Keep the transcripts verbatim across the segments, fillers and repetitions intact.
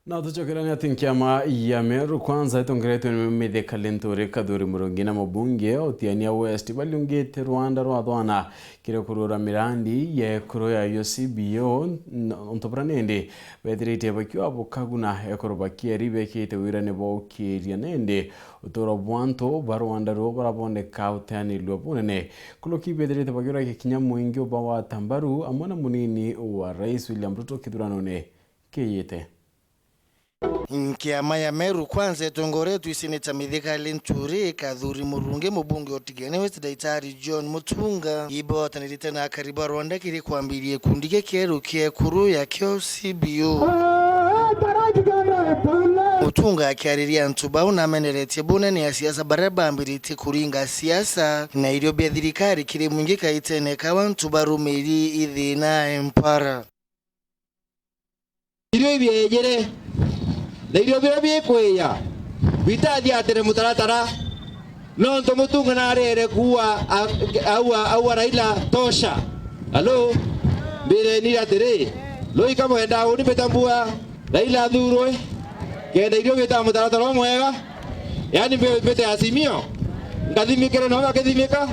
Na tucokerane ati nkiama ya Meru Kwanza itongeretwe ni Mithika Linturi Kathuri Murungi na mubunge o Tigania West baliungite rwanda rwa thwana kiri kurura mirandi ya ekuru ya U C B O, n-, untu buria nindi bethirite bakiuga bukaguna ekuru bakieri bekite wira ni baukiria nindi uturo bwa antu ba rwanda ruu baraboneka uteanirua bunene. Kuruki bethirite bakiuragia kinya mwingi ubagwata mbaru amwe na munini wa Rais William Ruto kithuranone kiyite. Nkiama ya Meru Kwanza itongoretwe i Seneta Mithika Linturi, Kathuri Murungi, mubunge o Tigania West Daitari John Mutunga, ibotanirite na akari ba rwanda kiri kwambiria gikundi gikieru kia ekuru ya kio C B O. Mutunga akiariria antu bau nameneretie bunene asiasa baria bambiritie kuringa siasa na irio bia thirikari kiri mwingi kaitene kau antu barumiri ithina mpara. Irio ibiejere, na irio biria bikwija bitathiatire mutaratara, nontu Mutunga nariere kuua a-, aua, aua Raila tosha. Halo? Mbireni atiri, rui kamwenda uni mbita mbua Raila athurwe, kenda irio bita mutaratara umwega. Yaani mbi-, mbite Azimio, ngathimikire nao bakithimika,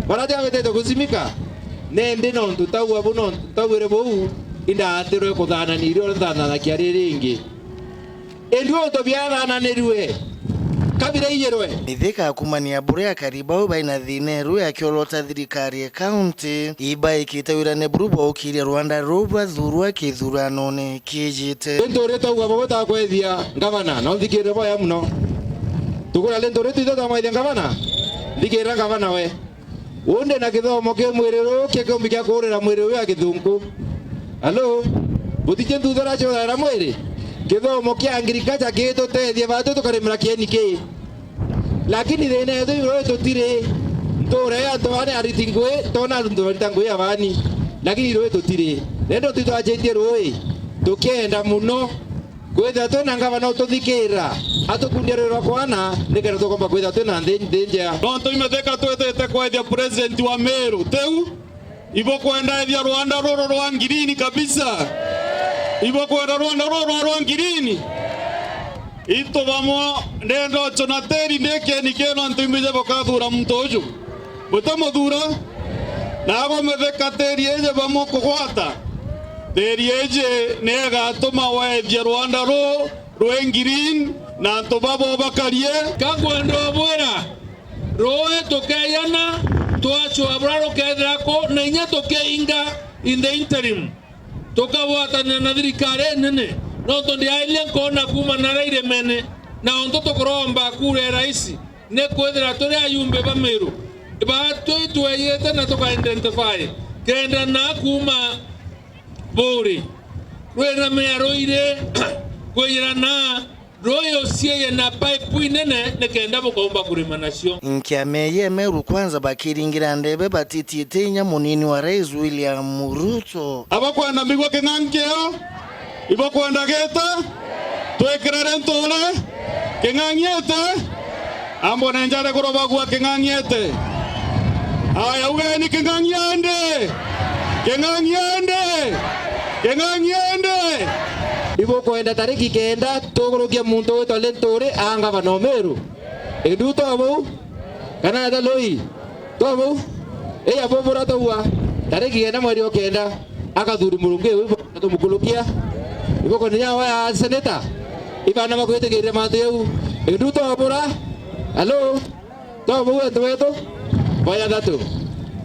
baria tia bitite guthimika. Nindi nontu tau abu, nontu tauire buu, indatirwe kuthanania irio nthananagia riri ingi. Indi untu biathananirue, ka biraiyirwe. Mithika akumania buria akari bau baina thina eru akiorota thirikari ya kaunti, ibaikite wirane buru bwa ukiria rwanda ruu bathurwa kithuranone. Kijite. Linturi twauga bugutakwethia ngavana, na unthikirire boya muno. Tukura Linturi twithe twamwethia ngavana? Nthikirira ngavana we. Uu ndi na kithomo ki mwiri ruu ki kiumbi kia kuurira mwiri uyu ya githungu. Halo? Butiche nthutha ra ciuthaira mwiri? Kithomo kia agriculture gitutethie batu tukarimira kieni ki. Lakini thina yetu iu rui tutiri. Ntuura ya antu bani ariti ngui, tona antu barita ngui ya bani. Lakini rui tutiri. Nendo tutwajitie rui. Tukienda muno kwithira twina ngavana ututhikira, atukundia rui rwa kwana, nikenda tukomba kwithira twina nthi, nthi njea. Nontu imetheka twitite kwethia president wa Meru, tiu? Ibukwenda ethia rwanda ruru rwa ngirini kabisa? Ibukwenda rwanda ruru rwa, rwa ngirini? Itu bamwe ndenda ucu na tiri ndi kieni kio nontu imbije bukathura muntu uju. Butamuthura? Nabo mithika tiri iji bamwe kugwata. Tiri iji ni igatuma wethia rwanda ruu rwi ngirini na antu babo bakarie. Ka nkwenda ubwira, rui tukeyana, twacua bura rukethira ku, na inya tukiinga in the interim, tukagwatanira na thirikari inene, nontu ndiairie nkona kuuma nara iremene, na untu tukuromba kura ya rais, ni kwithira turi ayumbe ba Meru, batwi tweyite na tuka identify, kenda na kuuma buri, rwina miaro iri, kwiyirana, rui ucieye na pipe inene nikenda bukaumba kurima nacio. Nkiama ya Meru Kwanza bakiringira ndebe batitiite inya munini wa Rais William Ruto. Abakwenda mbigua king'ang'io, ibakwenda gita, twikirire nture, king'ang'iete, ambone njare kurobagua king'ang'iete. Aya, ugeni king'ang'iende, king'ang'iende, king'ang'iende. Ibukwenda tariki kenda tugurukia muntu witwa Linturi a ngavana o Meru? Indu to buu? Kana eta lui? To buu? Iya bubura twaua tariki kenda mweri o kenda, akathuri murungi uyu tumukurukia. Iboko ni yawa ya seneta. Ibana bakwitikiria mantu yau. Indu to bura? Halo? To buu antu betu? Boya thatu.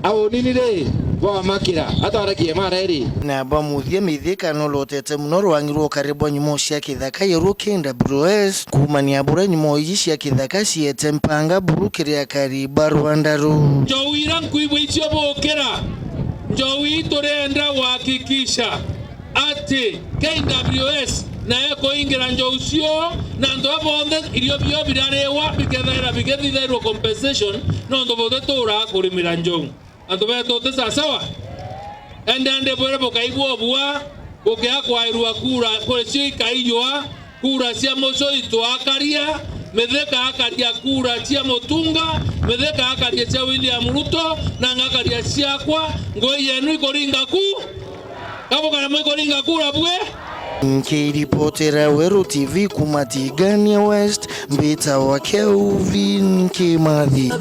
Au nini ri? Bwamakira. Atwarakie mara iri. Na bwa muthia Mithika nurotete muno rwangi rwa ukari bwa nyumo cia kithaka ya Ruki N W S. Kuumania buria nyumo iji cia kithaka ciete mpanga buru kiri akari ba rwanda ruu. Njou ira nkuigua icio bukira, njou ii turenda gwakikisha ati K W S nayo ikuingira njou cio, na antu aba bonthe irio bio birariwa bikethaira bigithithairwa compensation, nontu butituraa kurimira njou. Antu betu ti sasawa? Ende ande bwire bukaigua ubua, bukea kwairua kura kuri cio ikaiywa, kura cia mucui twakaria, Mithika akaria kura cia Mutunga, Mithika akaria cia William Ruto, na ngakaria ciakwa, ngui yenu ikuringa ku. Kabukarema ikuringa kura bwe? Nkiripotera Weru T V kuma Tigania West, mbitawa Kelvin Kimathi.